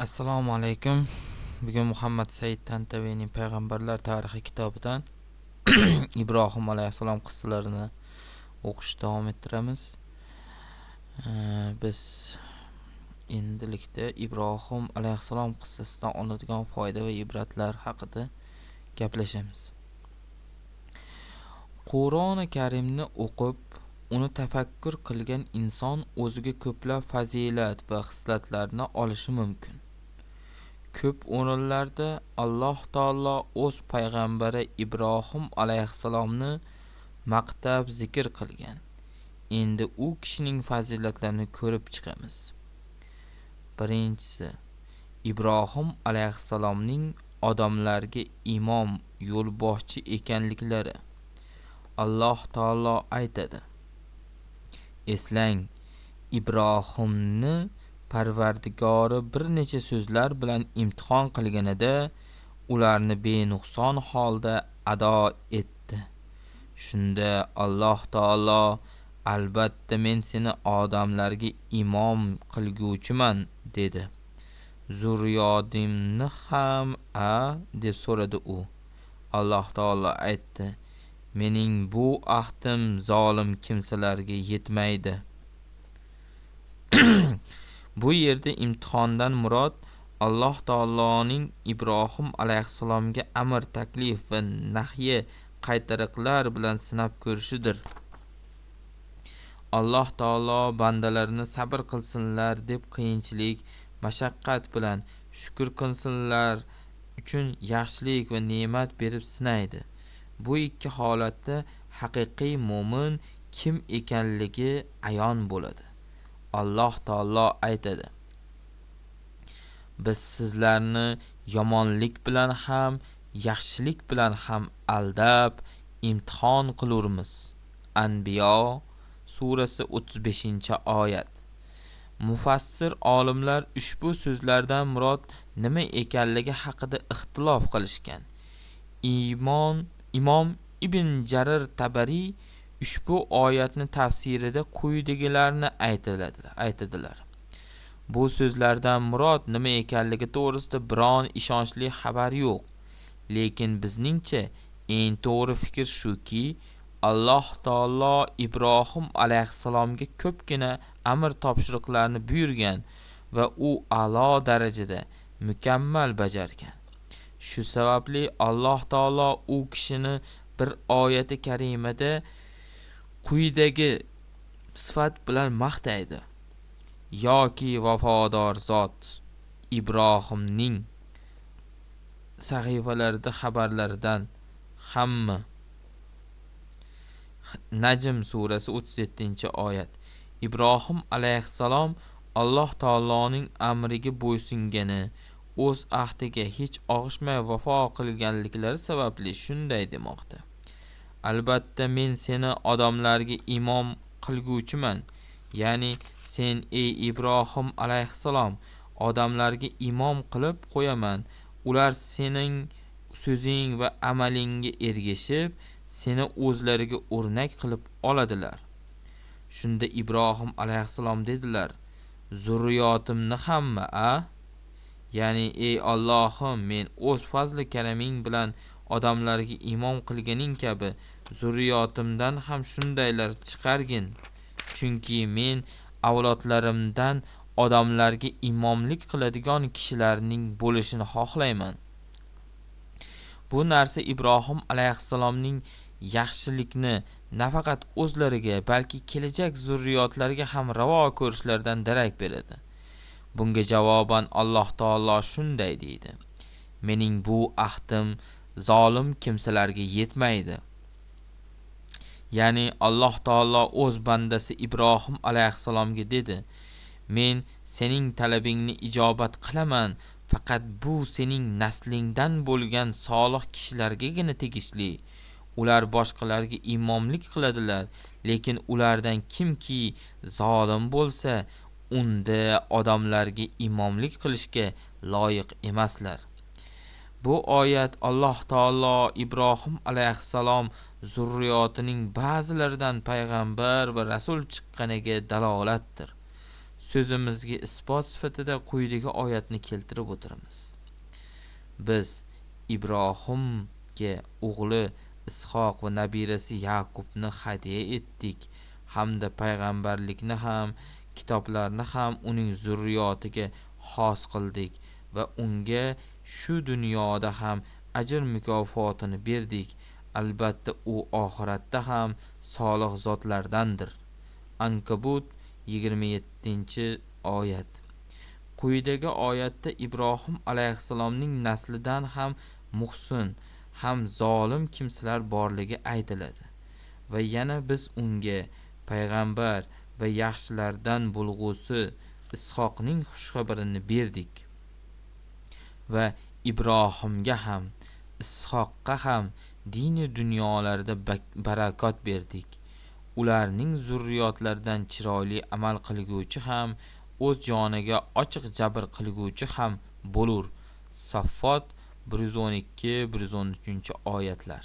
Assalomu alaykum. Bugun Muhammad Said Tantaviyning Payg'ambarlar tarixi kitobidan Ibrohim alayhissalom qissalarini o'qishni davom ettiramiz. Biz endilikda Ibrohim alayhissalom qissasidan olinadigan foyda va ibratlar haqida gaplashamiz. Qur'oni Karimni o'qib, uni tafakkur qilgan inson o'ziga ko'plab fazilat va xislatlarni olishi mumkin. Ko'p o'rinlarda Alloh taolo o'z payg'ambari Ibrohim alayhissalomni maqtab zikr qilgan. Endi u kishining fazilatlarini ko'rib chiqamiz. Birinchisi, Ibrohim alayhissalomning odamlarga imom, yo'lboshchi ekanliklari. Alloh taolo aytadi: Eslang, Ibrohimni Parvardigori bir necha so'zlar bilan imtihon qilganida, ularni benuqson holda ado etdi. Shunda Alloh taolo: Albatta men seni odamlarga imom qilguvchiman, dedi. Zurriyotimni ham a, deb so'radi u. Alloh taolo aytdi: Mening bu ahdim zolim kimsalarga yetmaydi. Bu yerda imtihondan murod Alloh taoloning Ibrohim alayhissalomga amr, taklif va nahyi qaytariqlar bilan sinab ko'rishidir. Alloh taolo bandalarini sabr qilsinlar deb qiyinchilik, mashaqqat bilan, shukr qilsinlar uchun yaxshilik va ne'mat berib sinaydi. Bu ikki holatda haqiqiy mo'min kim ekanligi ayon bo'ladi. Alloh taolo aytadi: Biz sizlarni yomonlik bilan ham, yaxshilik bilan ham aldab imtihon qilurmiz. Anbiyo surasi 35-oyat. Mufassir olimlar ushbu so'zlardan murod nima ekanligi haqida ixtilof qilishgan. Imom Ibn Jarir Tabariy ushbu oyatni tafsirida quyidagilarni aytadilar. Bu so'zlardan murod nima ekanligi to'g'risida biron ishonchli xabar yo'q. Lekin bizningcha eng to'g'ri fikr shuki, Alloh taolo Ibrohim alayhissalomga ko'pgina amr topshiriqlarni buyurgan va u a'lo darajada mukammal bajargan. Shu sababli Alloh taolo u kishini bir oyati karimada quyidagi sifat bilan maqtaydi: Yoki vafodor zot Ibrohimning sahifalarida xabarlaridan hamma. Najm surasi 37-oyat. Ibrohim alayhissalom Alloh taoloning amriga bo'ysungani, o'z ahdiga hech og'ishmay vafo qilganliklari sababli shunday demoqda: Albatta men seni odamlarga imom qilguvchiman. Ya'ni sen ey Ibrohim alayhissalom odamlarga imom qilib qo'yaman. Ular sening so'zing va amalingga ergashib, seni o'zlariga o'rnak qilib oladilar. Shunda Ibrohim alayhissalom dedilar: Zurriyotimni hammi a? Ya'ni ey Allohim, men o'z fazli karaming bilan odamlarga imom qilganing kabi zurriyotimdan ham shundaylar chiqargin. Chunki men avlodlarimdan odamlarga imomlik qiladigan kishilarning bo'lishini xohlayman. Bu narsa Ibrohim alayhissalomning yaxshilikni nafaqat o'zlariga, balki kelajak zurriyotlariga ham ravo ko'rishlaridan darak beradi. Bunga javoban Alloh taolo shunday deydi: Mening bu ahdim zolim kimsalarga yetmaydi. Ya'ni Alloh taolo o'z bandasi Ibrohim alayhissalomga dedi: Men sening talabingni ijobat qilaman, faqat bu sening naslingdan bo'lgan solih kishilargagina tegishli. Ular boshqalarga imomlik qiladilar, lekin ulardan kimki zolim bo'lsa, unda odamlarga imomlik qilishga loyiq emaslar. Bu oyat Alloh taolo Ibrohim alayhissalom zurriyotining ba'zilaridan payg'ambar va rasul chiqqaniga dalolatdir. So'zimizga isbot sifatida quyidagi oyatni keltirib o'tiramiz. Biz Ibrohimga o'g'li Ishoq va nabirasi Yaqubni hadya etdik hamda payg'ambarlikni ham, kitoblarni ham uning zurriyotiga xos qildik va unga shu dunyoda ham ajr mukofotini berdik. Albatta u oxiratda ham solih zotlardandir. Ankabut 27-oyat. Quyidagi oyatda Ibrohim alayhissalomning naslidan ham muhsin, ham zolim kimsalar borligi aytiladi. Va yana biz unga payg'ambar va yaxshilardan bo'lg'usi Ishoqning xushxabarini berdik. Va Ibrohimga ham, Ishoqqa ham dini dunyolarda barakot berdik. Ularning zurriyotlaridan chiroyli amal qilguvchi ham, o'z joniga ochiq jabr qilguvchi ham bo'lur. Saffot 112-113 oyatlar.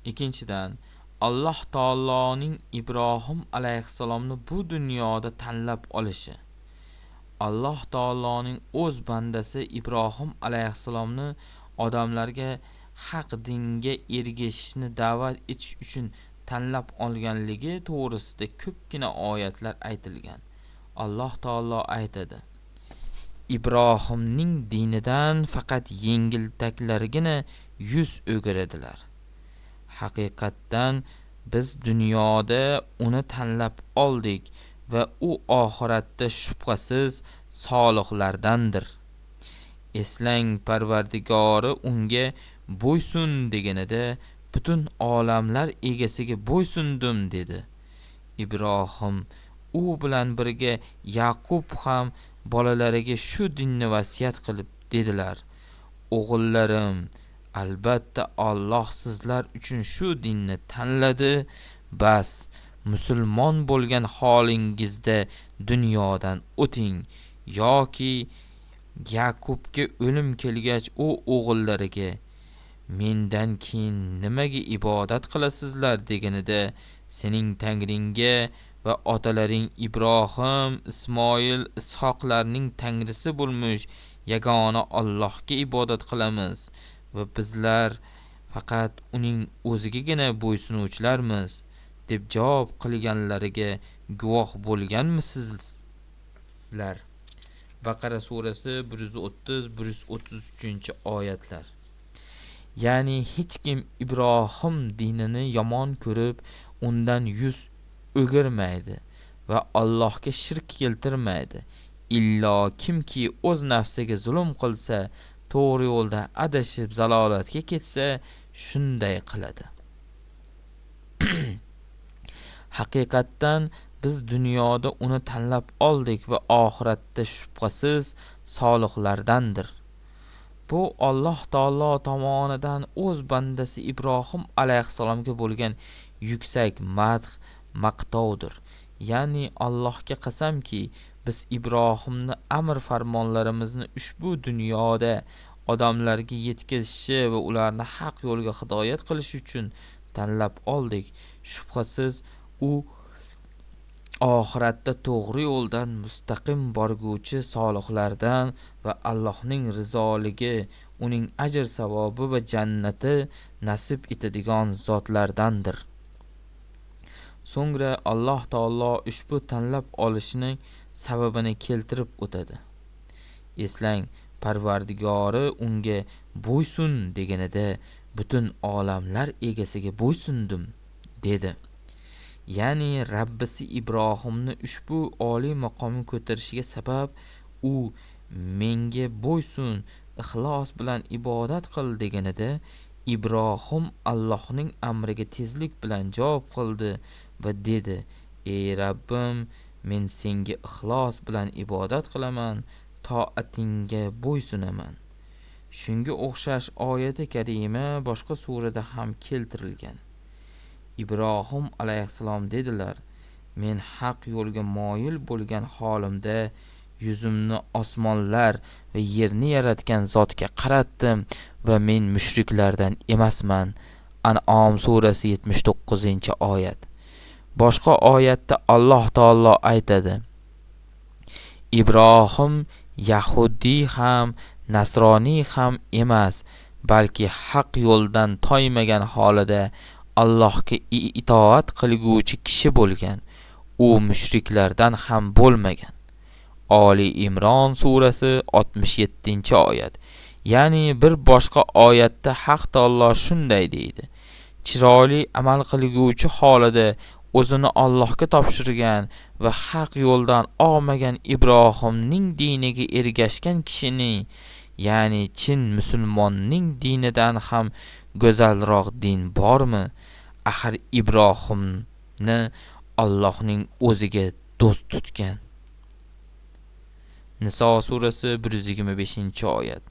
Ikkinchidan, Alloh taoloning Ibrohim alayhissalomni bu dunyoda tanlab olishi. Alloh taoloning o'z bandasi Ibrohim alayhissalomni odamlarga haq dinga ergashishni da'vat etish uchun tanlab olganligi to'g'risida ko'pgina oyatlar aytilgan. Alloh taolo aytadi: Ibrohimning dinidan faqat yengiltaklargina yuz o'giradilar. Haqiqatdan biz dunyoda uni tanlab oldik va u oxiratda shubhasiz solihlardandir. Eslang, Parvardigori unga bo'ysun deganida butun olamlar egasiga bo'ysundim dedi. Ibrohim u bilan birga Yaqub ham bolalariga shu dinni vasiyat qilib dedilar: O'g'illarim, albatta Alloh sizlar uchun shu dinni tanladi. Bas, musulmon bo'lgan holingizda dunyodan o'ting. Yoki Yaqubga o'lim kelgach, u o'g'illariga mendan keyin nimaga ibodat qilasizlar deganida, sening tangringga va otalaring Ibrohim, Ismoil, Ishoqlarning tangrisi bo'lmish yagona Allohga ibodat qilamiz va bizlar faqat uning o'zigagina bo'ysunuvchilarmiz deb javob qilganlariga guvoh bo'lganmisizlar? Baqara surasi 130-133 oyatlar. Ya'ni hech kim Ibrohim dinini yomon ko'rib, undan yuz o'girmaydi va Allohga shirk keltirmaydi. Illo kimki o'z nafsiga zulm qilsa, to'g'ri yo'ldan adashib zalolatga ketsa, shunday qiladi. Haqiqatdan biz dunyoda uni tanlab oldik va oxiratda shubhasiz solihlardandir. Bu Alloh taolo tomonidan o'z bandasi Ibrohim alayhissalomga bo'lgan yuksak madh, maqtovdir. Ya'ni Allohga qasamki, biz Ibrohimni amr farmonlarimizni ushbu dunyoda odamlarga yetkazishi va ularni haq yo'lga hidoyat qilish uchun tanlab oldik. Shubhasiz u oxiratda to'g'ri yo'ldan mustaqim borguvchi solihlardan va Allohning rizoligi, uning ajr savobi va jannati nasib etadigan zotlardandir. So'ngra Alloh taolo ushbu tanlab olishning sababini keltirib o'tadi. Eslang, Parvardigori unga bo'ysun deganida butun olamlar egasiga bo'ysundim dedi. Ya'ni Rabbisi Ibrohimni ushbu oliy maqomga ko'tarishiga sabab u menga bo'ysun, ixlos bilan ibodat qil deganida Ibrohim Allohning amriga tezlik bilan javob qildi va dedi: Ey Rabbim, men senga ixlos bilan ibodat qilaman, toatingga bo'ysunaman. Shunga o'xshash oyati karima boshqa surada ham keltirilgan. Ibrohim alayhissalom dedilar: Men haq yo'lga moyil bo'lgan holimda yuzimni osmonlar va yerni yaratgan zotga qaratdim va men mushriklardan emasman. An'om surasi 79-oyat. Boshqa oyatda Alloh taolo aytadi: Ibrohim yahudiy ham, nasroniy ham emas, balki haq yo'ldan toymagan holida Allohga itoat qilguvchi kishi bo'lgan. U mushriklardan ham bo'lmagan. Oli Imron surasi 67-oyat. Ya'ni bir boshqa oyatda Haq taolo shunday deydi: Chiroyli amal qilguvchi holida o'zini Allohga topshirgan va haq yo'ldan og'magan Ibrohimning diniga ergashgan kishining, ya'ni chin musulmonning dinidan ham go'zalroq din bormi? Axir Ibrohimni Allohning o'ziga do'st tutgan. Niso surasi 125-oyat.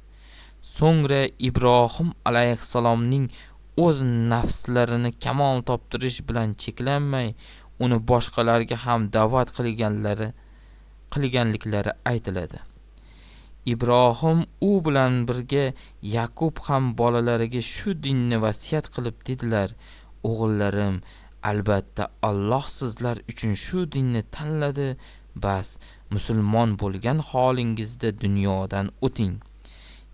So'ngra Ibrohim alayhissalomning o'z nafslarini kamol toptirish bilan cheklanmay, uni boshqalarga ham da'vat qilganliklari aytiladi. Ibrohim u bilan birga Yaqub ham bolalariga shu dinni vasiyat qilib dedilar: O'g'illarim, albatta Alloh sizlar uchun shu dinni tanladi, bas musulmon bo'lgan holingizda dunyodan o'ting.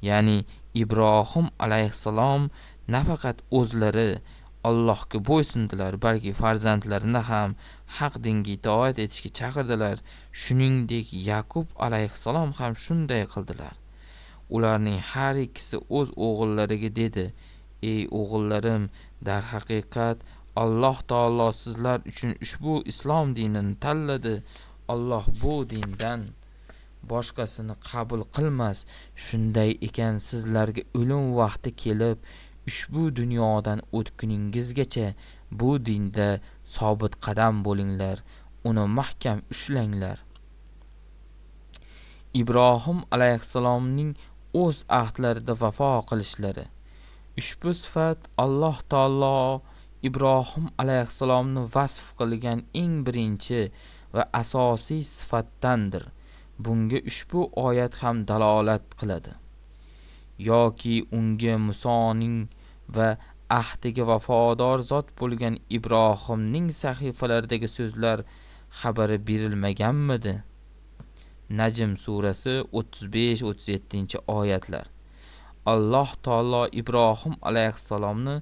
Ya'ni Ibrohim alayhissalom nafaqat o'zlari Allohga bo'ysundilar, balki farzandlarini ham haq dinga itoat etishga chaqirdilar. Shuningdek, Yaqub alayhissalom ham shunday qildilar. Ularning har ikkisi o'z o'g'illariga dedi: Ey o'g'illarim, darhaqiqat Alloh taolo sizlar uchun ushbu islom dinini tanladi. Alloh bu dindan boshqasini qabul qilmas. Shunday ekan, sizlarga o'lim vaqti kelib, ushbu dunyodan o'tkuningizgacha bu dinda sobit qadam bo'linglar, uni mahkam ushlanglar. Ibrohim alayhissalomning o'z ahdlarida vafo qilishlari. Ushbu sifat Alloh taolo Ibrohim alayhissalomni vasf qilgan eng birinchi va asosiy sifatdandir. Bunga ushbu oyat ham dalolat qiladi. Yoki unga Musoning va ahdiga vafodor zot bo'lgan Ibrohimning sahifalaridagi so'zlar xabari berilmaganmidi? Najm surasi 35-37 oyatlar. Alloh taolo Ibrohim alayhissalomni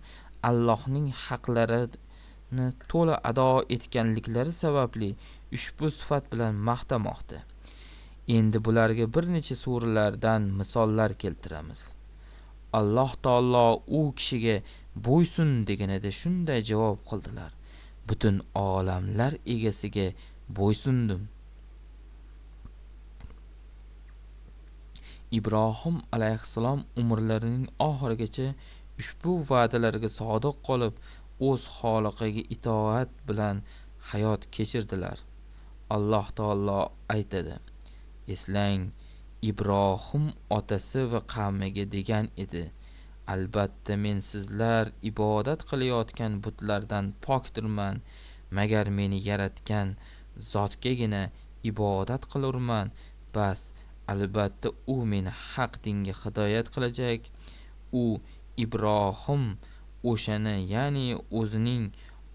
Allohning haqlarini to'la ado etganliklari sababli ushbu sifat bilan maqtamoqda. Endi bularga bir necha suralardan misollar keltiramiz. Alloh taolo u kishiga bo'ysun deganida shunday javob qildilar: Butun olamlar egasiga bo'ysundim. Ibrohim alayhissalom umrlarining oxirigacha ushbu va'dalarga sodiq qolib, o'z xoliqiga itoat bilan hayot kechirdilar. Alloh taolo aytadi: Eslang, Ibrohim otasi va qavmiga degan edi: Albatta men sizlar ibodat qilayotgan butlardan pokdirman, magar meni yaratgan zotgagina ibodat qilurman. Bas, albatta u meni haq dinga hidoyat qilajak. U Ibrohim o'shani, ya'ni o'zining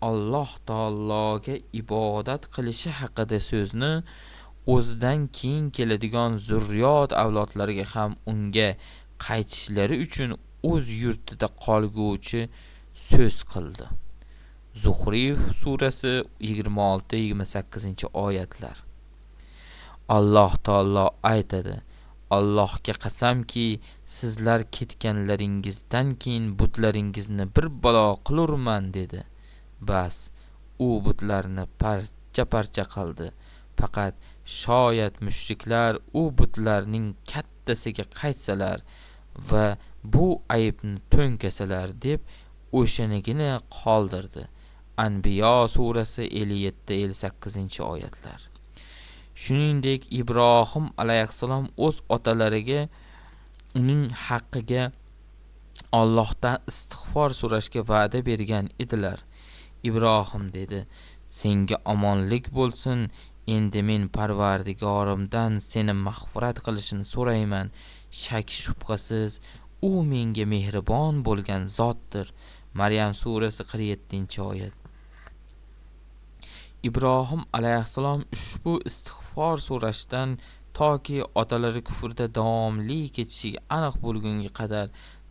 Alloh taologa ibodat qilishi haqida so'zni o'zidan keyin keladigan zurriyot avlodlariga ham unga qaytishlari uchun o'z yurtida qolguvchi so'z qildi. Zuxrif surasi 26-28 oyatlar. Alloh taolo aytadi: Allohga qasamki, sizlar ketganlaringizdan keyin butlaringizni bir balo qilurman dedi. Bas, u butlarni parcha-parcha qildi. Faqat shoyat mushriklar u butlarning kattasiga qaytsalar va bu aybni to'nkasalar deb o'shanigina qoldirdi. Anbiyo surasi 57-58 oyatlar. Shuningdek, Ibrohim alayhissalom o'z otalariga uning haqqiga Allohdan istig'for so'rashga va'da bergan edilar. Ibrohim dedi: Senga omonlik bo'lsin, endi men Parvardigorimdan seni mag'firat qilishini so'rayman. Shak shubhasiz u menga mehribon bo'lgan zotdir. Maryam surasi 47-oyat. Ibrohim alayhissalom ushbu istig'for so'rashdan toki otalari kufrda davomli ketishiga aniq bo'lgunga qadar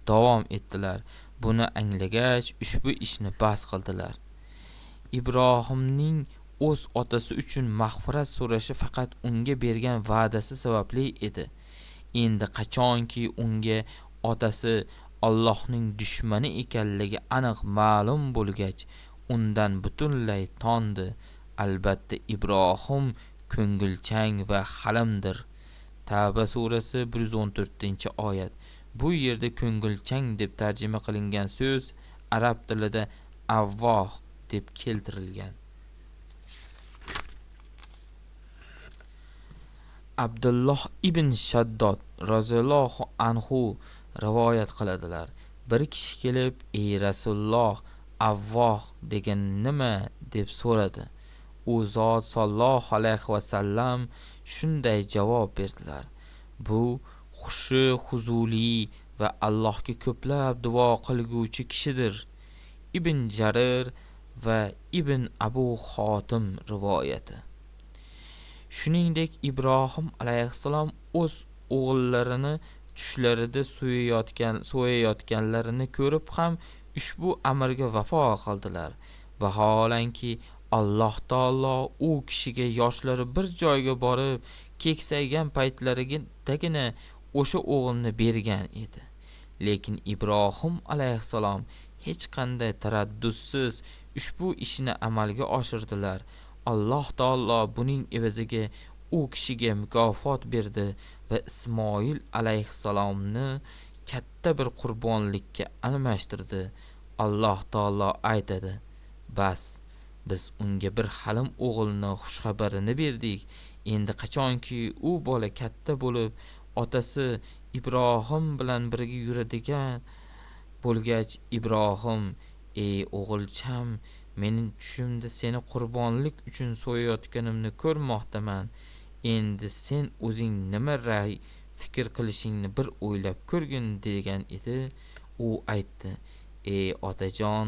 davom etdilar. Buni anglagach ushbu ishni bas qildilar. Ibrohimning o'z otasi uchun mag'firat so'rashi faqat unga bergan va'dasi sababli edi. Endi qachonki unga otasi Allohning dushmani ekanligi aniq ma'lum bo'lgach, undan butunlay tondi. Albatta Ibrohim ko'ngilchang va halimdir. Tavba surasi 114-oyat. Bu yerda ko'ngilchang deb tarjima qilingan so'z arab tilida avvoh deb keltirilgan. Abdulloh ibn Shaddod roziyallohu anhu rivoyat qiladilar. Bir kishi kelib, "Ey Rasululloh, avvoh degan nima?" deb so'radi. U zot sollallohu alayhi va sallam shunday javob berdilar: "Bu xushi huzuli va Allohga ko'plab duo qilguvchi kishidir." Ibn Jarir va Ibn Abu Xotim rivoyati. Shuningdek, Ibrohim alayhissalom o'z o'g'illarini tushlarida so'yayotganlarini ko'rib ham ushbu amrga vafo qildilar. Vaholanki Alloh taolo u kishiga yoshlari bir joyga borib keksaygan paytlaridagina o'sha o'g'ilni bergan edi. Lekin Ibrohim alayhissalom hech qanday taraddudsiz ushbu ishni amalga oshirdilar. Alloh taolo buning evaziga u kishiga mukofot berdi va Ismoil alayhissalomni katta bir qurbonlikka almashtirdi. Alloh taolo aytadi: "Bas, biz unga bir halim o'g'ilni xushxabarini berdik. Endi qachonki u bola katta bo'lib, otasi Ibrohim bilan birga yuradigan bo'lgach, Ibrohim: "Ey o'g'ilcham, mening tushimda seni qurbonlik uchun so'yayotganimni ko'rmoqdaman. Endi sen o'zing nima ra'y fikr qilishingni bir o'ylab ko'rgin" degan edi. U aytdi: "Ey otajon,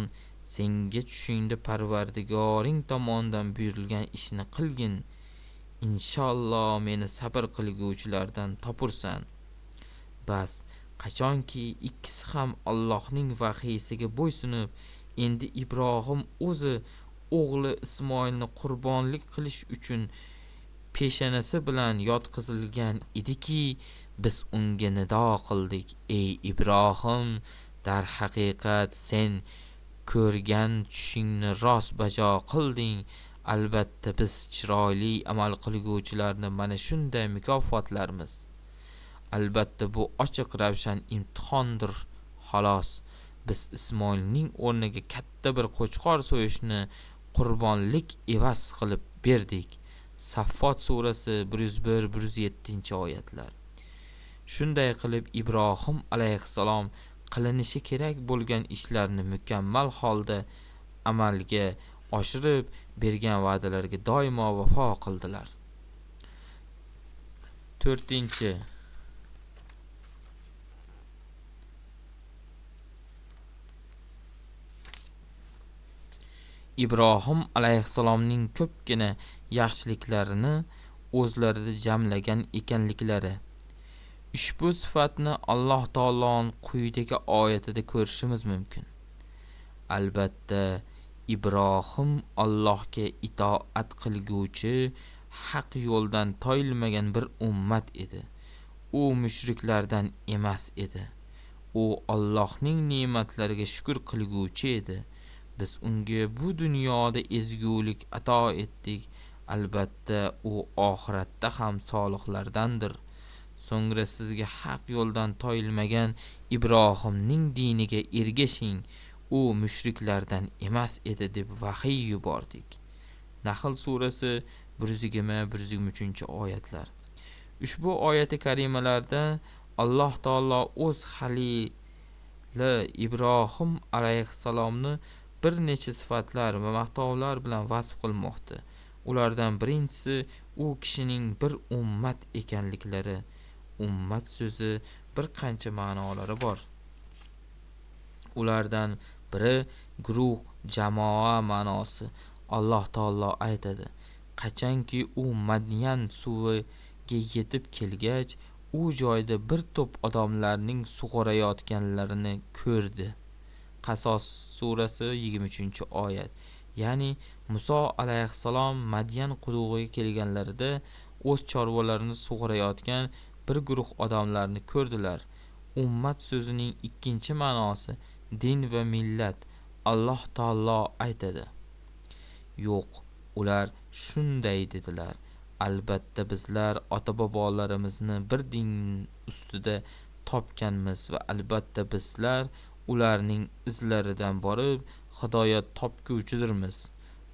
senga tushingda Parvardigoring tomonidan buyurilgan ishni qilgin. Inshaalloh meni sabr qilguvchilardan topursan." Bas, qachonki ikkisi ham Allohning vahiysiga bo'ysunib, endi Ibrohim o'zi o'g'li Ismoilni qurbonlik qilish uchun peshanasi bilan yotqizilgan ediki, biz unga nido qildik: "Ey Ibrohim, darhaqiqat sen ko'rgan tushingni rost bajo qilding. Albatta biz chiroyli amal qilguvchilarni mana shunday mukofotlarmiz. Albatta bu ochiq ravshan imtihondir xolos. Biz Ismoilning o'rniga katta bir qo'chqor so'yishni qurbonlik evaz qilib berdik." Saffot surasi 101-107 oyatlar. Shunday qilib Ibrohim alayhissalom qilinishi kerak bo'lgan ishlarni mukammal holda amalga oshirib, bergan va'dalariga doimo vafo qildilar. 4. Ibrohim alayhissalomning ko'pgina yaxshiliklarini o'zlarida jamlagan ekanliklari. Ushbu sifatni Alloh taoloning quyidagi oyatida ko'rishimiz mumkin. Albatta Ibrohim Allohga itoat qilguvchi, haq yo'ldan toyilmagan bir ummat edi. U mushriklardan emas edi. U Allohning ne'matlariga shukr qilguvchi edi. Biz unga bu dunyoda ezgulik ato etdik. Albatta u oxiratda ham solihlardandir. So'ngra sizga haq yo'ldan toyilmagan Ibrohimning diniga ergashing. U mushriklardan emas edi deb vahiy yubordik. Nahl surasi 120-123 oyatlar. Ushbu oyati karimalarda Alloh taolo o'z halili Ibrohim alayhissalomni bir necha sifatlar va maqtovlar bilan vasf qilmoqda. Ulardan birinchisi u kishining bir ummat ekanliklari. Ummat so'zi bir qancha ma'nolari bor. Ulardan biri guruh, jamoa ma'nosi. Alloh taolo aytadi: qachonki u Madyan suviga yetib kelgach, u joyda bir to'p odamlarning sug'orayotganlarini ko'rdi. Qasos surasi 23-oyat. Ya'ni Muso alayhissalom Madyan qudug'iga kelganlarida o'z chorvalarini sug'orayotgan bir guruh odamlarni ko'rdilar. Ummat so'zining ikkinchi ma'nosi din va millat. Alloh taolo aytadi: yo'q, ular shunday dedilar: albatta bizlar ota-bobolarimizni bir din ustida topganmiz va albatta bizlar ularning izlaridan borib hidoyat topguvchidirmiz.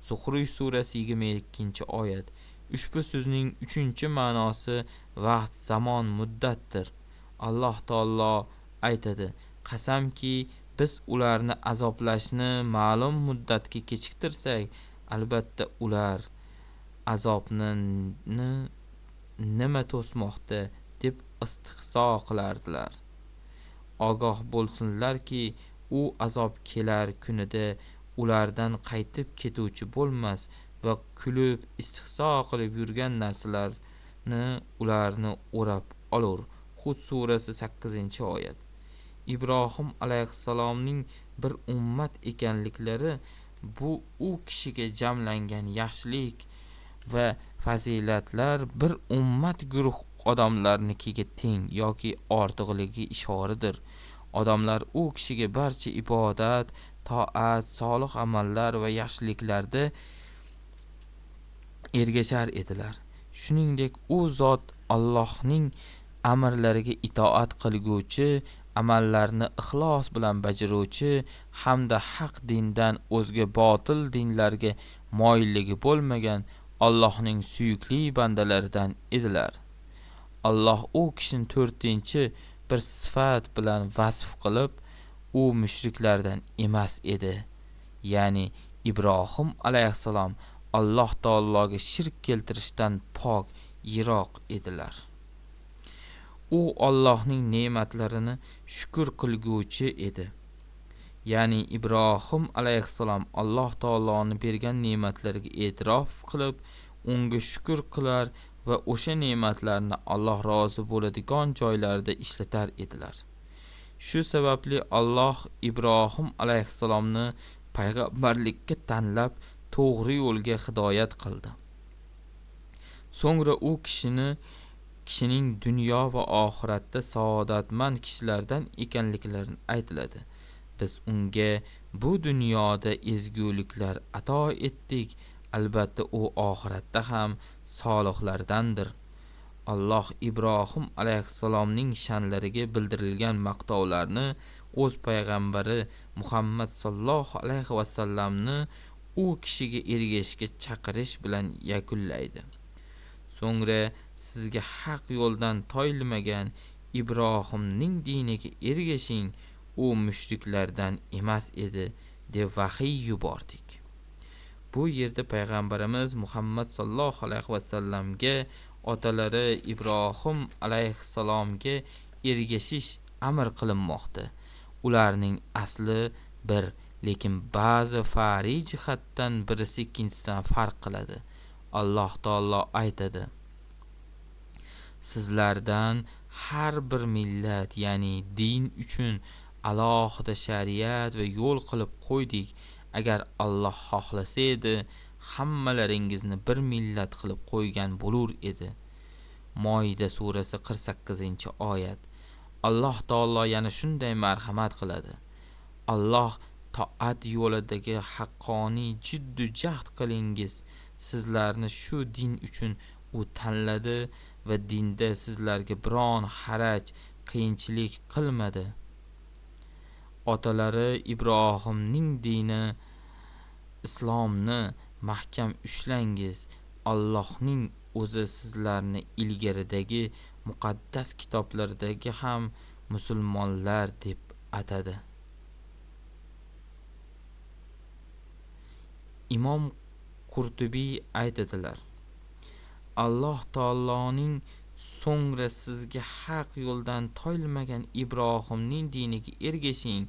Zuhriy surasi 22-oyat. Ushbu so'zning uchinchi ma'nosi vaqt, zamon, muddatdir. Alloh taolo aytadi: qasamki, biz ularni azoblashni ma'lum muddatga kechiktirsak, albatta ular azobni nima to'smoqda deb istihzo qilardilar. Ogoh bo'lsinlarki, u azob kelar kunida ulardan qaytib ketuvchi bo'lmas va kulib istihzo qilib yurgan narsalarni ularni o'rab olur. Hud surasi 8-oyat. Ibrohim alayhissalomning bir ummat ekanliklari bu u kishiga jamlangan yaxshilik va fazilatlar bir ummat guruh odamlarnikiga teng yoki ortiqligi ishoradir. Odamlar u kishiga barcha ibodat, toat, solih amallar va yaxshiliklarda ergashar edilar. Shuningdek, u zot Allohning amrlariga itoat qilguvchi, amallarni ixlos bilan bajaruvchi hamda haq dindan o'zga botil dinlarga moyilligi bo'lmagan Allohning suyukli bandalaridan edilar. Alloh u kishini 4-chi bir sifat bilan vasf qilib, u mushriklardan emas edi. Ya'ni Ibrohim alayhissalom Alloh taologa shirk keltirishdan pok, yiroq edilar. U Allohning ne'matlarini shukr qilguvchi edi. Ya'ni Ibrohim alayhissalom Alloh taoloni bergan ne'matlariga e'tirof qilib, unga shukr qilar va o'sha ne'matlarni Alloh rozi bo'ladigan joylarda ishlatar edilar. Shu sababli Alloh Ibrohim alayhissalomni payg'ambarlikka tanlab, to'g'ri yo'lga hidoyat qildi. So'ngra u kishining dunyo va oxiratda saodatmand kishilardan ekanliklarini aytiladi. Biz unga bu dunyoda ezguliklar ato etdik, albatta u oxiratda ham solihlardandir. Alloh Ibrohim alayhissalomning sha'nlariga bildirilgan maqtovlarni o'z payg'ambari Muhammad sallallohu alayhi vasallamni u kishiga ergashishga chaqirish bilan yakunlaydi. So'ngra sizga haq yo'ldan toyilmagan Ibrohimning diniga ergashing, u mushriklardan emas edi deb vahiy yubordik. Bu yerda payg'ambarimiz Muhammad sallallohu alayhi vasallamga otalari Ibrohim alayhissalomga ergashish amr qilinmoqda. Ularning asli bir, lekin ba'zi fariy jihatdan birisi ikkinchisidan farq qiladi. Alloh taolo aytadi: sizlardan har bir millat, ya'ni din uchun alohida shariat va yo'l qilib qo'ydik. Agar Alloh xohlasa edi, hammalaringizni bir millat qilib qo'ygan bo'lur edi. Moida surasi 48-oyat. Alloh taolo yana shunday marhamat qiladi. Alloh toat yo'lidagi haqqoniy jiddu jahd qilingiz. Sizlarni shu din uchun u tanladi va dinda sizlarga biron haraj, qiyinchilik qilmadi. Otalari Ibrohimning dini islomni mahkam ushlangiz. Allohning o'zi sizlarni ilgaridagi muqaddas kitoblardagi ham musulmonlar deb atadi. Imom Qurtubiy aytadilar: Alloh taoloning so'ngra sizga haq yo'ldan toyilmagan Ibrohimning diniga ergashing,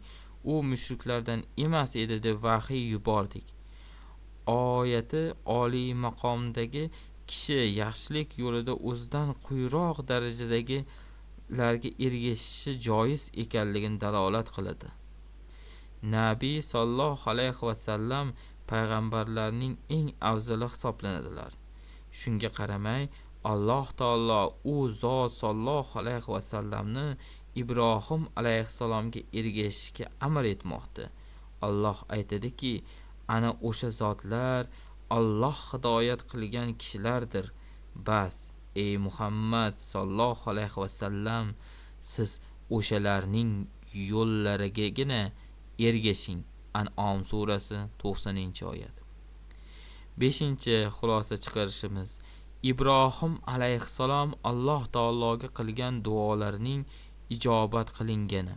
u mushriklardan emas edi deb vahiy yubordik. Oyati oliy maqomdagi kishi yaxshilik yo'lida o'zidan quyiroq darajadagilarga ergashishi joiz ekanligini dalolat qiladi. Nabiy sollallohu alayhi vasallam payg'ambarlarning eng afzali hisoblanadilar. Shunga qaramay Alloh taolo u zot sollallohu alayhi vasallamni Ibrohim alayhissalomga ergashishga amr etmoqda. Alloh aytadiki, ana o'sha zotlar Alloh hidoyat qilgan kishilardir. Bas, ey Muhammad sollallohu alayhi vasallam, siz o'shalarning yo'llarigagina ergashing. An'om surasi 90-oyat. 5-xulosa chiqarishimiz: Ibrohim alayhissalom Alloh taologa qilgan duolarining ijobat qilingani.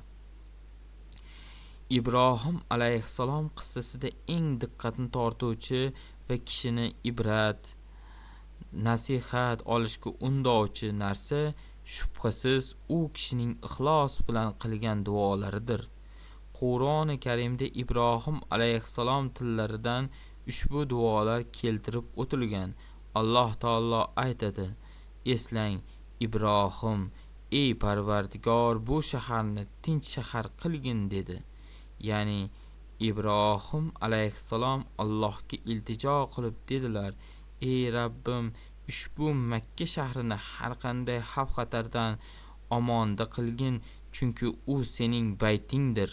Ibrohim alayhissalom qissasida eng diqqatni tortuvchi va kishini ibrat, nasihat olishga undovchi narsa shubhasiz u kishining ixlos bilan qilgan duolaridir. Qur'oni Karimda Ibrohim alayhissalom tillaridan ushbu duolar keltirib o'tilgan. Alloh taolo aytadi: Eslang, Ibrohim, ey Parvardigor, bu shaharni tinch shahar qilgin dedi. Ya'ni Ibrohim alayhissalom Allohga iltijo qilib dedilar: Ey Rabbim, ushbu Makka shahrini har qanday xavf-xatardan omonda qilgin, chunki u sening baytingdir.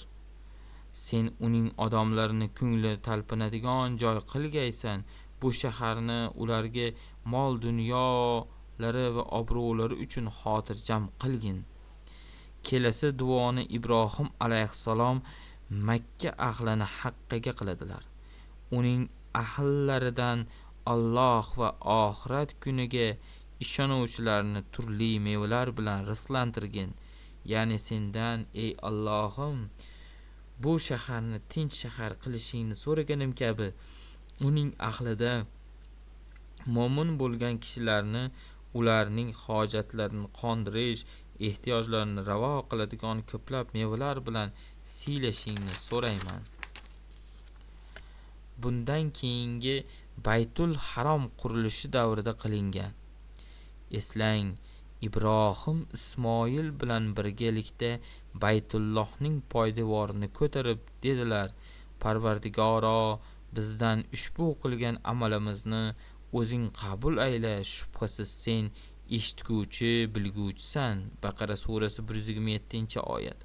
Sen uning odamlarini ko'ngli talpinadigan joy qilgaysan. Bu shaharni ularga mol dunyolari va obro'lari uchun xotirjam qilgin. Kelasi duoni Ibrohim alayhissalom Makka ahlini haqqiga qiladilar. Uning ahllaridan Alloh va oxirat kuniga ishonuvchilarni turli mevalar bilan rizqlantirgin. Ya'ni sendan, ey Allohim, bu shaharni tinch shahar qilishingni so'raganim kabi, uning ahlida mo'min bo'lgan kishilarni ularning hojatlarini qondirish, ehtiyojlarini ravo qiladigan ko'plab mevalar bilan siylashingni so'rayman. Bundan keyingi Baytul Harom qurilishi davrida qilingan. Eslang, Ibrohim Ismoil bilan birgalikda Baytullohning poydevorini ko'tarib dedilar: Parvardigoro, bizdan ushbu qilgan amalimizni o'zing qabul ayla, shubhasiz sen eshitguvchi, bilguvchisan. Baqara surasi 127-oyat.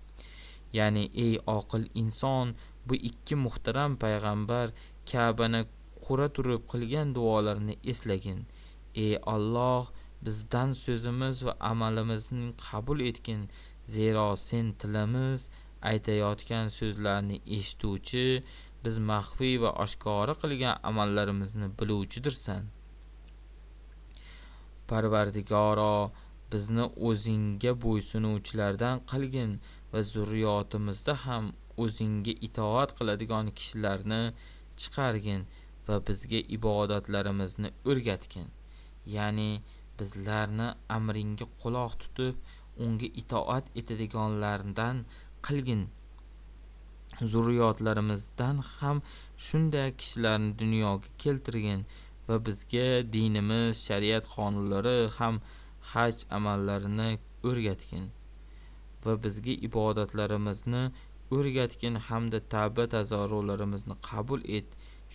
Ya'ni ey oqil inson, bu ikki muhtaram payg'ambar Ka'bani qura turib qilgan duolarini eslagin. Ey Alloh, bizdan so'zimiz va amalimizni qabul etgin, zero sen tilimiz aytayotgan so'zlarni eshituvchi, biz maxfiy va oshkora qilgan amallarimizni biluvchidirsan. Parvardigoro, bizni o'zingga bo'ysunuvchilardan qilgin va zurriyotimizda ham o'zingga itoat qiladigan kishilarni chiqargin va bizga ibodatlarimizni o'rgatgin. Ya'ni bizlarni amringga quloq tutib, unga itoat etadiganlardan qilgin. Zurriyotlarimizdan ham shunday kishilarni dunyoga keltirgin va bizga dinimiz, shariat qonunlari ham haj amallarini o'rgatgin va bizga ibodatlarimizni o'rgatgin hamda tavba tazarrularimizni qabul et.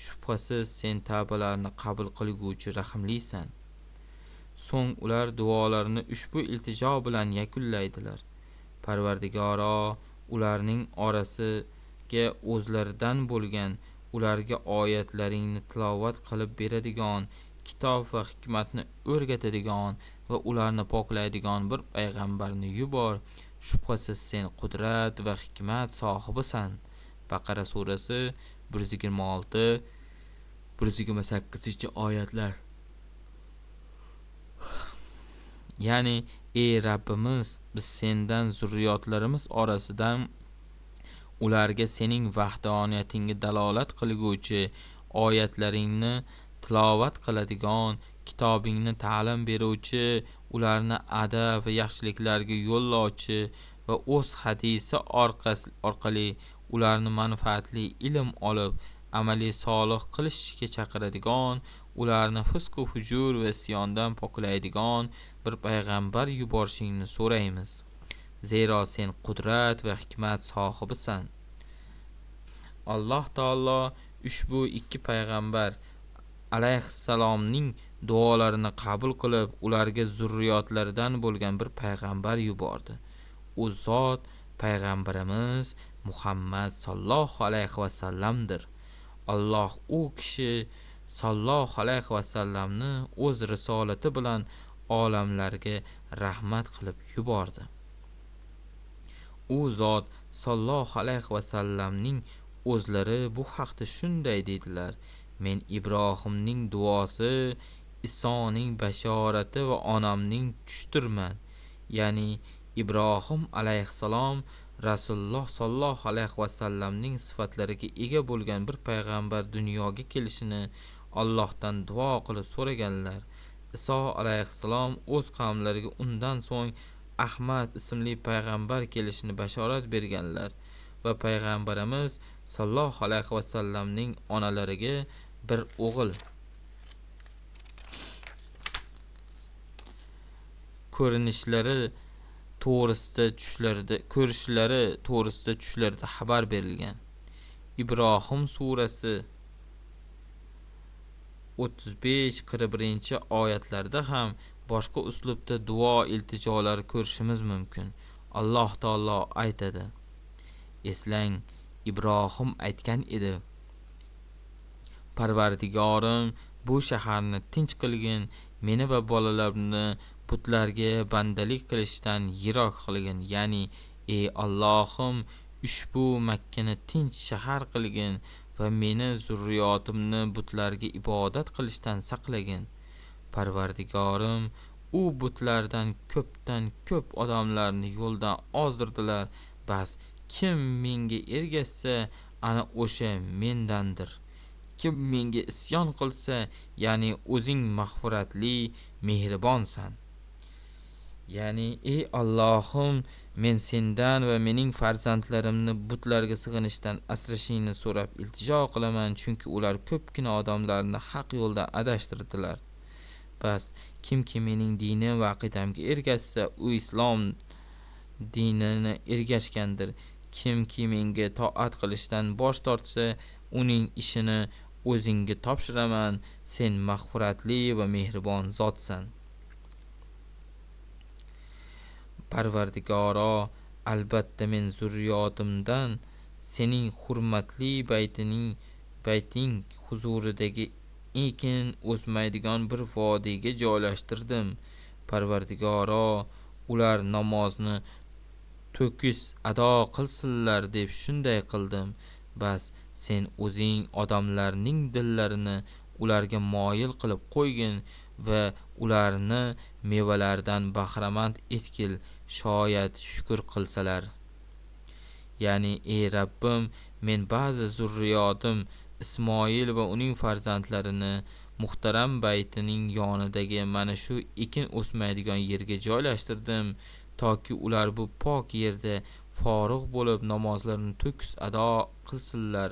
Shubhasiz sen tavbalarni qabul qilguvchi rahimlisan. So'ng ular duolarini ushbu iltijo bilan yakunlaydilar: Parvardigoro, ularning orasiga o'zlaridan bo'lgan, ularga oyatlaringni tilovat qilib beradigan, kitob va hikmatni o'rgatadigan va ularni poklaydigan bir payg'ambarni yubor. Shubhasiz sen qudrat va hikmat sohibisan. Baqara surasi 126 128 oyatlar. Ya'ni ey Rabbimiz, biz sendan zurriyotlarimiz orasidan ularga sening vahdoniyatingga dalolat qilguvchi, oyatlaringni tilovat qiladigan, kitobingni ta'lim beruvchi, ularni adab va yaxshiliklarga yo'llovchi va o'z hadisi orqali ularni manfaatli ilm olib amali solih qilishga chaqiradigan, ularni fisq va fujur va isyondan poklaydigan bir payg'ambar yuborishingni so'raymiz. Zero sen qudrat va hikmat sohibisan. Alloh taolo ushbu ikki payg'ambar alayhissalomning duolarini qabul qilib, ularga zurriyotlaridan bo'lgan bir payg'ambar yubordi. U zot payg'ambarimiz Muhammad sallallohu alayhi vasallamdir. Alloh u kishi sallallohu alayhi vasallamni o'z risolati bilan olamlarga rahmat qilib yubordi. U zot sallallohu alayhi vasallamning o'zlari bu haqda shunday dedilar: Men Ibrohimning duosi, Isoning bashorati va onamning tushdirman. Ya'ni Ibrohim alayhissalom Rasululloh sollallohu alayhi vasallamning sifatlariga ega bo'lgan bir payg'ambar dunyoga kelishini Allohdan duo qilib so'raganlar. Iso alayhissalom o'z qavmlariga undan so'ng Ahmad ismli payg'ambar kelishini bashorat berganlar va payg'ambarimiz sollallohu alayhi vasallamning onalariga bir o'g'il ko'rinishlari to'g'risida tushlarida xabar berilgan. Ibrohim surasi 35-41 oyatlarda ham boshqa uslubda duo iltijolar ko'rishimiz mumkin. Alloh taolo aytadi: Eslang, Ibrohim aytgan edi: Parvardigorim, bu shaharni tinch qilgin, meni va bolalarimni butlarga bandalik qilishdan yiroq qilgin. Ya'ni, ey Allohim, ushbu Makkani tinch shahar qilgin va meni zurriyotimni butlarga ibodat qilishdan saqlagin. Parvardigorim, u butlardan ko'pdan ko'p odamlarni yo'ldan ozdirdilar. Bas kim menga ergashsa, ana o'sha mendandir. Kim menga isyon qilsa, ya'ni o'zing mag'firatli, mehribonsan. Ya'ni, ey Allohim, men sendan va mening farzandlarimni butlarga sig'inishdan asrashingni so'rab iltijo qilaman, chunki ular ko'pgina odamlarni haq yo'ldan adashtirdilar. Bas kimki mening dinim va aqidamga ergashsa, u islom dinini ergashgandir. Kimki menga toat qilishdan bosh tortsa, uning ishini o'zingga topshiraman. Sen mag'firatli va mehribon zotsan. Parvardigoro, albatta men zurriyotimdan sening hurmatli bayting huzuridagi ekin o'smaydigan bir vodiyga joylashtirdim. Parvardigoro, ular namozni to'kis ado qilsinlar deb shunday qildim. Bas sen o'zing odamlarning dillarini ularga moyil qilib qo'ygin va ularni mevalardan bahramand etgil, shoyat shukr qilsalar. Ya'ni, ey Rabbim, men ba'zi zurriyotim Ismoil va uning farzandlarini muhtaram baytining yonidagi mana shu ekin o'smaydigan yerga joylashtirdim, toki ular bu pok yerda forig' bo'lib namozlarini to'kis ado qilsinlar.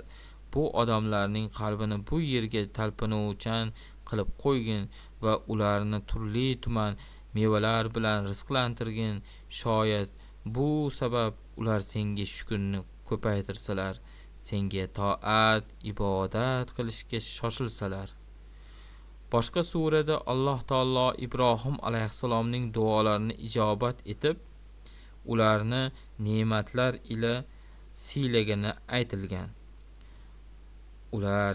Bu odamlarning qalbini bu yerga talpinuvchan qilib qo'ygin va ularni turli tuman mevalar bilan rizqlantirgin. Shoyat bu sabab ular senga shukrni ko'paytirsalar, senga toat, ibodat qilishga shoshilsalar. Boshqa surada Alloh taolo Ibrohim alayhissalomning duolarini ijobat etib, ularni ne'matlar ila siylagani aytilgan. Ular,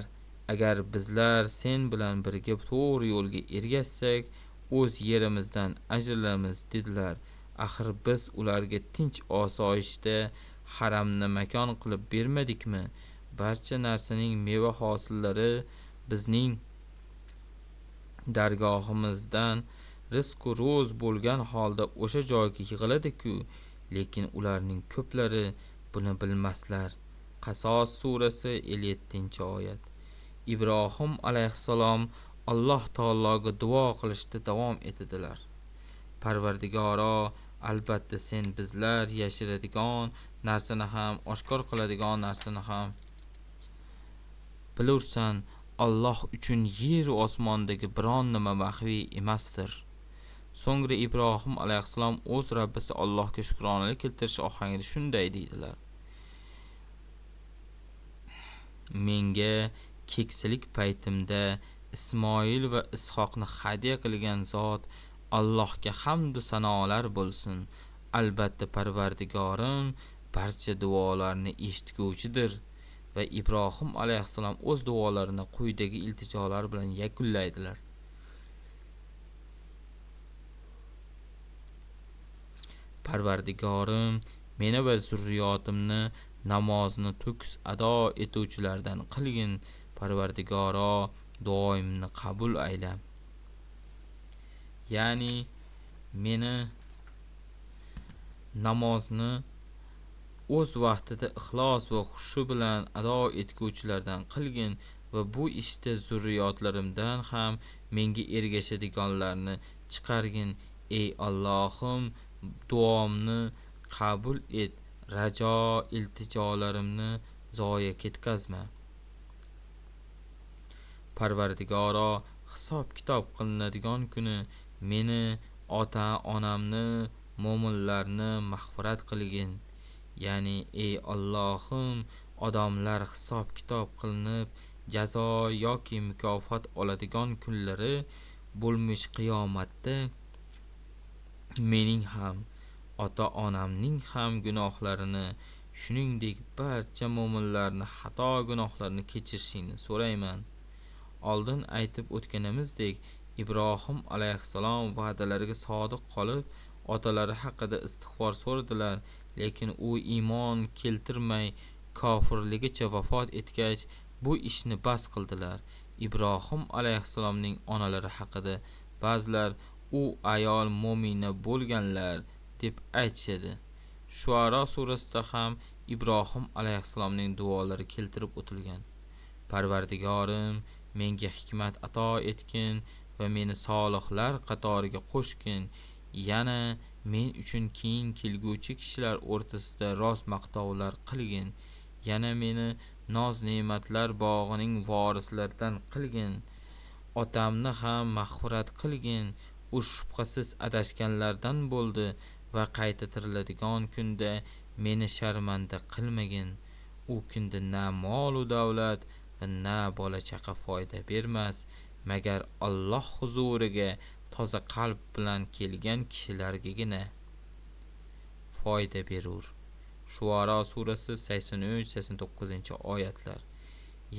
agar bizlar sen bilan birga to'g'ri yo'lga ergashsak, o'z yerimizdan ajralamiz dedilar. Axir biz ularga tinch osoyishta haramni makon qilib bermadikmi? Barcha narsaning meva hosillari bizning dargohimizdan rizqu ro'z bo'lgan holda o'sha joyga yig'iladi-ku, lekin ularning ko'plari buni bilmaslar. Qasos surasi 57-oyat. Ibrohim alayhissalom Alloh taologa duo qilishda davom etdilar. Parvardigoro, albatta sen bizlar yashiradigan narsani ham, oshkor qiladigan narsani ham Bilursan, Alloh uchun yer va osmondagi biron nima maxfiy emasdir. So'ngra Ibrohim alayhissalom o'z Rabbisi Allohga shukronalik keltirish ohangida shunday deydilar: Menga keksalik paytimda Ismoil va Ishoqni hadya qilgan zot Allohga hamd va sanolar bo'lsin. Albatta Parvardigorim barcha duolarni eshitguvchidir. Va Ibrohim alayhissalom o'z duolarini quyidagi iltijolar bilan yakunlaydilar: Parvardigorim, meni va zurriyotimni namozni to'kis ado etuvchilardan qilgin. Parvardigoro, duoimni qabul ayla. Ya'ni meni namozni o'z vaqtida ixlos va xushu bilan ado etguvchilardan qilgin va bu ishda zurriyotlarimdan ham menga ergashadiganlarni chiqargin. Ey Allohim, duomni qabul et, rajo iltijolarimni zoya ketkazma. Parvardigoro, hisob kitob qilinadigan kuni meni, ota onamni, mo'minlarni mag'firat qilgin. Ya'ni ey Allohim, odamlar hisob kitob qilinib jazo yoki mukofot oladigan kunlari bo'lmish qiyomatda mening ham, ota onamning ham gunohlarini, shuningdek barcha mo'minlarni xato gunohlarini kechirishingni so'rayman. Oldin aytib o'tganimizdek, Ibrohim alayhissalom va'dalariga sodiq qolib, otalari haqida istig'for so'radilar, lekin u iymon keltirmay kofirligicha vafot etgach, bu ishni bas qildilar. Ibrohim alayhissalomning onalari haqida ba'zilar u ayol mo'mina bo'lganlar deb aytishadi. Shuaro surasida ham Ibrohim alayhissalomning duolari keltirib o'tilgan. Parvardigorim, menga hikmat ato etgin va meni solihlar qatoriga qo'shgin. Yana men uchun keyin kelguvchi kishilar o'rtasida rost maqtovlar qilgin. Yana meni noz-ne'matlar bog'ining vorislaridan qilgin. Otamni ham mag'firat qilgin. U shubhasiz adashganlardan bo'ldi va qayta tiriladigan kunda meni sharmanda qilmagin. U kunda na mol u davlat va na bola chaqa foyda bermas, magar Alloh huzuriga toza qalb bilan kelgan kishilargagina foyda berur. Shuaro surasi 83-89 oyatlar.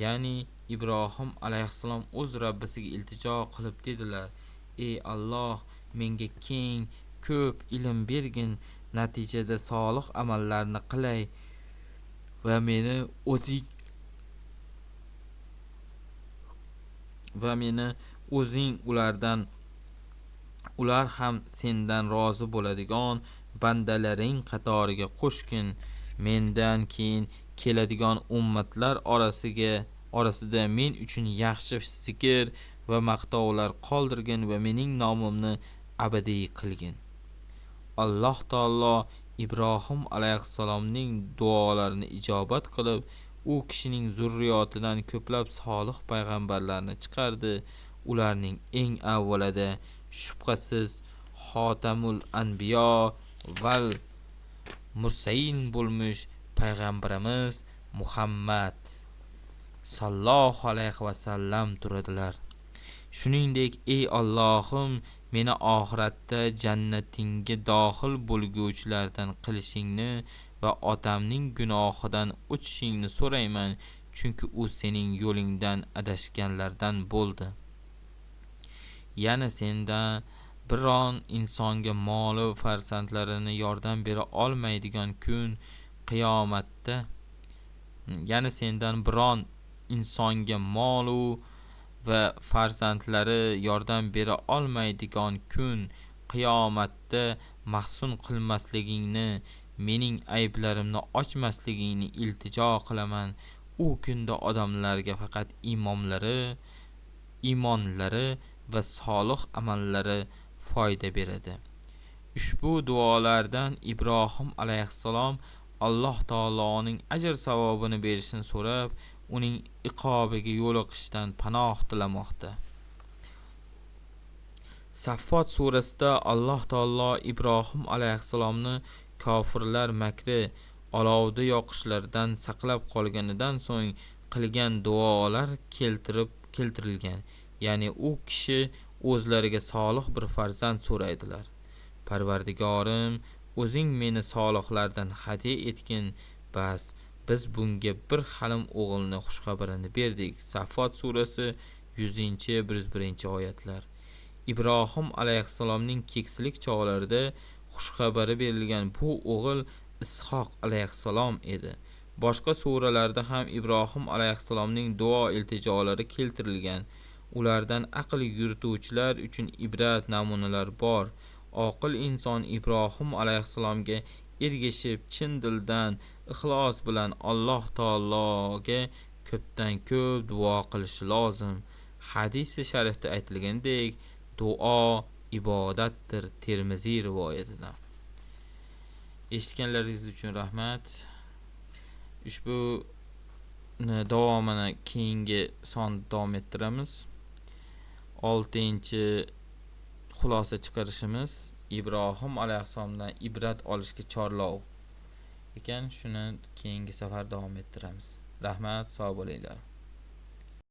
Ya'ni Ibrohim alayhissalom o'z Rabbisiga iltijo qilib dedilar: Ey Alloh, menga keng, ko'p ilm bergin, natijada solih amallarni qilay va meni o'zing ular ham sendan rozi bo'ladigan bandalaring qatoriga qo'shgin. Mendan keyin keladigan ummatlar orasida men uchun yaxshi zikr va maqtovlar qoldirgin va mening nomimni abadiy qilgin. Alloh taolo Ibrohim alayhissalomning duolarini ijobat qilib, u kishining zurriyotidan ko'plab solih payg'ambarlarni chiqardi. Ularning eng avvalida shubhasiz Xotamul Anbiyo val Mursain bo'lmish payg'ambarimiz Muhammad sallallohu alayhi va sallam turadilar. Shuningdek, ey Allohim, meni oxiratda jannatingga dohil bo'lguvchilardan qilishingni va otamning gunohidan o'tishingni so'rayman, chunki u sening yo'lingdan adashganlardan bo'ldi. Yana sendan biron insonga moli va farzandlarini yordam bera olmaydigan kun qiyomatda, yana sendan biron insonga molu va farzandlari yordam bera olmaydigan kun qiyomatda mahzun qilmasligingni, mening ayblarimni ochmasligingni iltijo qilaman. U kunda odamlarga faqat iymonlari va solih amallari foyda beradi. Ushbu duolardan Ibrohim alayhissalom Alloh taoloning ajr savobini berishini so'rab, uning iqobiga yo'liqishdan panoh tilamoqda. Saffot surasida Alloh taolo Ibrohim alayhissalomni kofirlar makri, olovda yoqishlaridan saqlab qolganidan so'ng qilgan duolar keltirilgan. Ya'ni u kishi o'zlariga solih bir farzand so'raydilar. Parvardigorim, o'zing meni solihlardan hadya etgin. Bas, biz bunga bir halim o'g'ilni xushxabarini berdik. Saffot surasi 100-101 oyatlar. Ibrohim alayhissalomning keksalik chog'larida xushxabari berilgan bu o'g'il Ishoq alayhissalom edi. Boshqa suralarda ham Ibrohim alayhissalomning duo iltijolari keltirilgan. Ulardan aql yurituvchilar uchun ibrat namunalar bor. Oqil inson Ibrohim alayhissalomga ergashib, chin dildan ixlos bilan Alloh taologa ko'pdan ko'p duo qilishi lozim. Hadisi sharifda aytilganidek, duo ibodatdir. Termiziy rivoyatidan. Eshitganlaringiz uchun rahmat. Ushbu davomini keyingi sonda davom ettiramiz. Oltinchi xulosa chiqarishimiz Ibrohim alayhissalomdan ibrat olishga chorlov ekan. Shuni keyingi safar davom ettiramiz. Rahmat, sog' bo'linglar.